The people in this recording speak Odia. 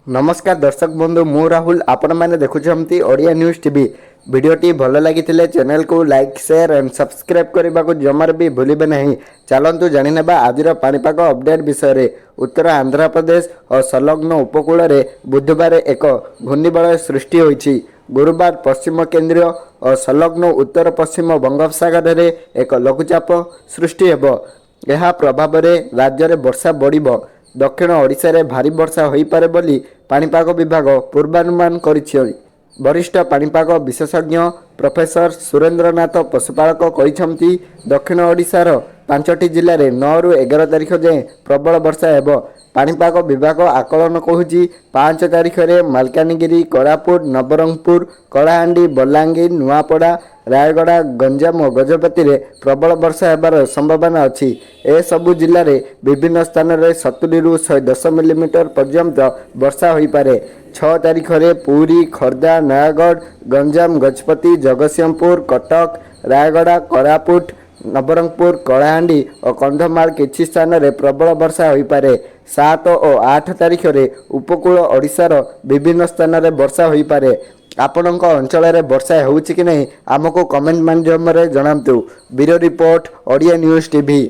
ନମସ୍କାର ଦର୍ଶକ ବନ୍ଧୁ, ମୁଁ ରାହୁଲ, ଆପଣମାନେ ଦେଖୁଛନ୍ତି ଓଡ଼ିଆ ନ୍ୟୁଜ୍ ଟିଭି। ଭିଡ଼ିଓଟି ଭଲ ଲାଗିଥିଲେ ଚ୍ୟାନେଲକୁ ଲାଇକ୍, ସେୟାର ଆଣ୍ଡ ସବସ୍କ୍ରାଇବ୍ କରିବାକୁ ଜମାରେ ବି ଭୁଲିବେ ନାହିଁ। ଚାଲନ୍ତୁ ଜାଣିନେବା ଆଜିର ପାଣିପାଗ ଅପଡେଟ୍ ବିଷୟରେ। ଉତ୍ତର ଆନ୍ଧ୍ରପ୍ରଦେଶ ଓ ସଂଲଗ୍ନ ଉପକୂଳରେ ବୁଧବାର ଏକ ଘୂର୍ଣ୍ଣିବଳୟ ସୃଷ୍ଟି ହୋଇଛି। ଗୁରୁବାର ପଶ୍ଚିମ କେନ୍ଦ୍ରୀୟ ଓ ସଂଲଗ୍ନ ଉତ୍ତର ପଶ୍ଚିମ ବଙ୍ଗୋପସାଗରରେ ଏକ ଲଘୁଚାପ ସୃଷ୍ଟି ହେବ। ଏହା ପ୍ରଭାବରେ ରାଜ୍ୟରେ ବର୍ଷା ବଢ଼ିବ। ଦକ୍ଷିଣ ଓଡ଼ିଶାରେ ଭାରୀ ବର୍ଷା ହୋଇପାରେ ବୋଲି ପାଣିପାଗ ବିଭାଗ ପୂର୍ବାନୁମାନ କରିଛି। ବରିଷ୍ଠ ପାଣିପାଗ ବିଶେଷଜ୍ଞ ପ୍ରଫେସର ସୁରେନ୍ଦ୍ରନାଥ ପଶୁପାଳକ କହିଛନ୍ତି, ଦକ୍ଷିଣ ଓଡ଼ିଶାର 5ଟି ଜିଲ୍ଲାରେ 9ରୁ 11 ତାରିଖ ଯାଏଁ ପ୍ରବଳ ବର୍ଷା ହେବ। ପାଣିପାଗ ବିଭାଗ ଆକଳନ କହୁଛି, 5 ତାରିଖରେ ମାଲକାନଗିରି, କୋରାପୁଟ, ନବରଙ୍ଗପୁର, କଳାହାଣ୍ଡି, ବଲାଙ୍ଗୀର, ନୂଆପଡ଼ା, ରାୟଗଡ଼ା, ଗଞ୍ଜାମ ଓ ଗଜପତିରେ ପ୍ରବଳ ବର୍ଷା ହେବାର ସମ୍ଭାବନା ଅଛି। ଏସବୁ ଜିଲ୍ଲାରେ ବିଭିନ୍ନ ସ୍ଥାନରେ 70ରୁ 110 ମିଲିମିଟର ପର୍ଯ୍ୟନ୍ତ ବର୍ଷା ହୋଇପାରେ। 6 ତାରିଖରେ ପୁରୀ, ଖୋର୍ଦ୍ଧା, ନୟାଗଡ଼, ଗଞ୍ଜାମ, ଗଜପତି, ଜଗତସିଂହପୁର, କଟକ, ରାୟଗଡ଼ା, କୋରାପୁଟ, ନବରଙ୍ଗପୁର, କଳାହାଣ୍ଡି ଓ କନ୍ଧମାଳ କିଛି ସ୍ଥାନରେ ପ୍ରବଳ ବର୍ଷା ହୋଇପାରେ। 7 ଓ 8 ତାରିଖରେ ଉପକୂଳ ଓଡ଼ିଶାର ବିଭିନ୍ନ ସ୍ଥାନରେ ବର୍ଷା ହୋଇପାରେ। ଆପଣଙ୍କ ଅଞ୍ଚଳରେ ବର୍ଷା ହେଉଛି କି ନାହିଁ, ଆମକୁ କମେଣ୍ଟ ମାଧ୍ୟମରେ ଜଣାନ୍ତୁ। Bureau report, Odia news TV.